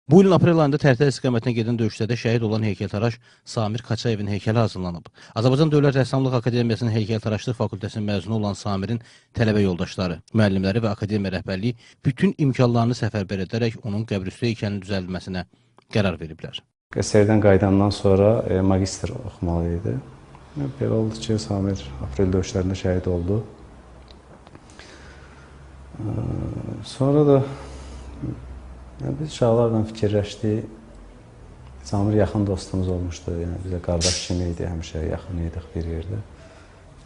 Bu ilin aprel ayında Tərtər istiqamətinə gedən döyüşlərdə şəhid olan heykəltaraş Samir Qaçayevin heykəli hazırlanıb. Azərbaycan Dövlət Rəssamlıq Akademiyasının heykəltaraşlıq fakültəsinin məzunu olan Samirin tələbə yoldaşları, müəllimləri və akademiya rəhbərliyi bütün imkanlarını səfərbər edərək onun qəbrüstü heykəlinin düzəldilməsinə qərar veriblər. SSR-dən qayıdandan sonra magistr oxumalı idi. Belə oldu ki, Samir aprel döyüşlərində şəhid oldu. Sonra da biz uşaqlarla fikirləşdik. Samir yaxın dostumuz olmuşdu. Yəni bizə qardaş kimi idi, həmişə yaxın idik bir yerdə.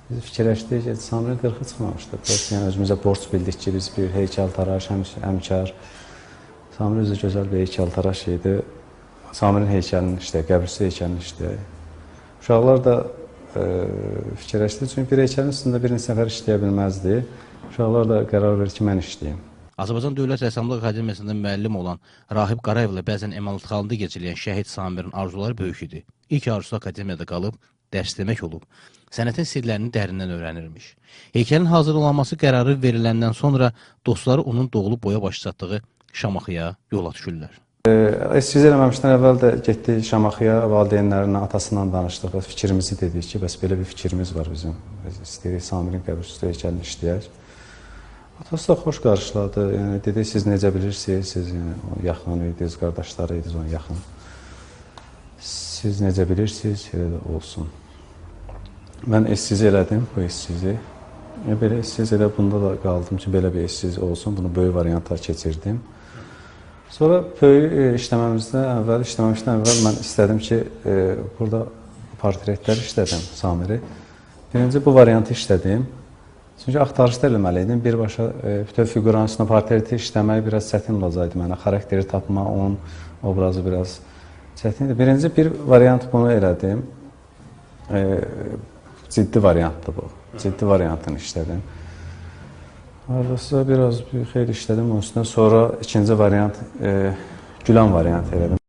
Biz fikirləşdik ki, Samirin 40-ı çıxmamışdı. Yəni özümüzə borc bildik ki, biz bir heykəltaraş, həmkar. Samir özü gözəl bir heykəltaraş idi. Samirin heykəlini işləyək, qəbrüstü heykəlini işləyək. Uşaqlar da fikirləşdi, çünki bir heykəlin üstündə bir neçə nəfər işləyə bilməzdi. Uşaqlar da qərar verdi ki, mən işləyim. Azərbaycan Dövlət Rəssamlıq Akademiyasında müəllim olan Rahib Qarayevlə bəzən emalatxanada gecələyən şəhid Samirin arzuları böyük idi. İlk arzusu akademiyada qalıb dərs demək olub. Sənətin sirlərini dərindən öyrənirmiş. Heykəlin hazırlanması qərarı veriləndən sonra dostları onun doğulub boya baş çatdığı Şamaxıya yola düşürlər. Eskiz eləməmişdən əvvəl də getdik Şamaxıya, valideynlərinə, atasından danışdıq. Fikrimizi dedik ki, bəs belə bir fikrimiz var bizim. İstəyirik Samirin qəbrüstü heykəlini işləyək. Atası da xoş qarşıladı. Yəni dedi, siz necə bilirsiniz, siz yəni, yaxın idiniz, qardaşları idiniz, onun yaxın. Siz necə bilirsiniz, elə də olsun. Mən eskiz elədim, bu eskizi. Belə eskiz elə bunda da qaldım ki, belə bir eskiz olsun. Bunu böyük variantlar keçirdim. Sonra böyük işləməmişdən əvvəl mən istədim ki, burada portretlər işlədim Samiri. Birinci bu variantı işlədim. Çünki axtarışda eləməli idim. Birbaşa bütöv fiquranın üstünə portreti işləmək biraz çətin olacaqdı mənə. Xarakteri tapmaq, onun obrazı biraz çətin idi. Birinci bir variant bunu elədim. Ciddi variantdır bu. Ciddi variantını işlədim. Arası biraz bir xeyli işlədim onun üstünə. Sonra ikinci variant, gülən variant elədim.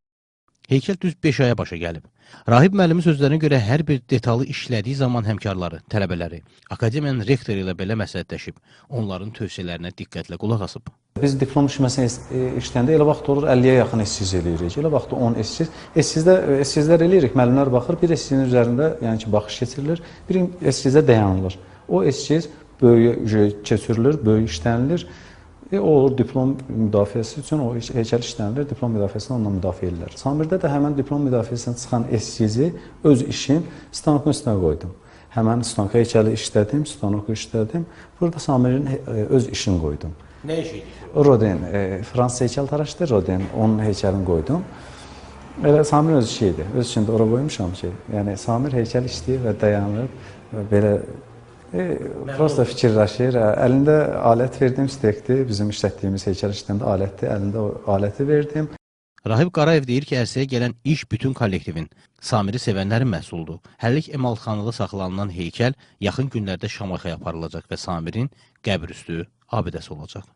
Heykəl düz 5 aya başa gəlib. Rahib müəllimin sözlərinə görə hər bir detalı işlədiyi zaman həmkarları, tələbələri, akademiyanın rektoru ilə belə məsləhətləşib, onların tövsiyələrinə diqqətlə qulaq asıb. Biz diplom işi məsələn işləyəndə elə vaxt olur 50-yə yaxın eskiz eləyirik. Elə vaxt 10 eskiz. Eskizlər eləyirik, müəllimlər baxır, bir eskizin üzərində yəni ki, baxış keçirilir, bir eskizdə dayanılır. O eskiz böyük keçirilir, böyük işlənilir. O olur diplom müdafiəsi üçün, o heykəl işlənilir, diplom müdafiəsini ondan müdafiə edirlər. Samirdə də həmən diplom müdafiəsindən çıxan eskizi öz işim stanokun üstünə qoydum. Həmən stanok heykəli işlədim, stanoku işlədim. Burada Samirin öz işini qoydum. Nə iş idi? Rodin, Fransız heykəltaraşdır Rodin, onun heykəlini qoydum. Elə Samir öz işi idi. Öz işini də ora qoymuşam ki, yəni Samir heykəl işləyir və dayanır və belə prosta fikirləşir. Əlində alət verdim, stekdir. Bizim işlətdiyimiz heykəl işləyəndə alətdir. Əlində o aləti verdim. Rahib Qarayev deyir ki, ərsəyə gələn iş bütün kollektivin, Samiri sevənlərin məhsuludur. Hələlik emalatxanada saxlanılan heykəl yaxın günlərdə Şamaxıya aparılacaq və Samirin qəbrüstü abidəsi olacaq.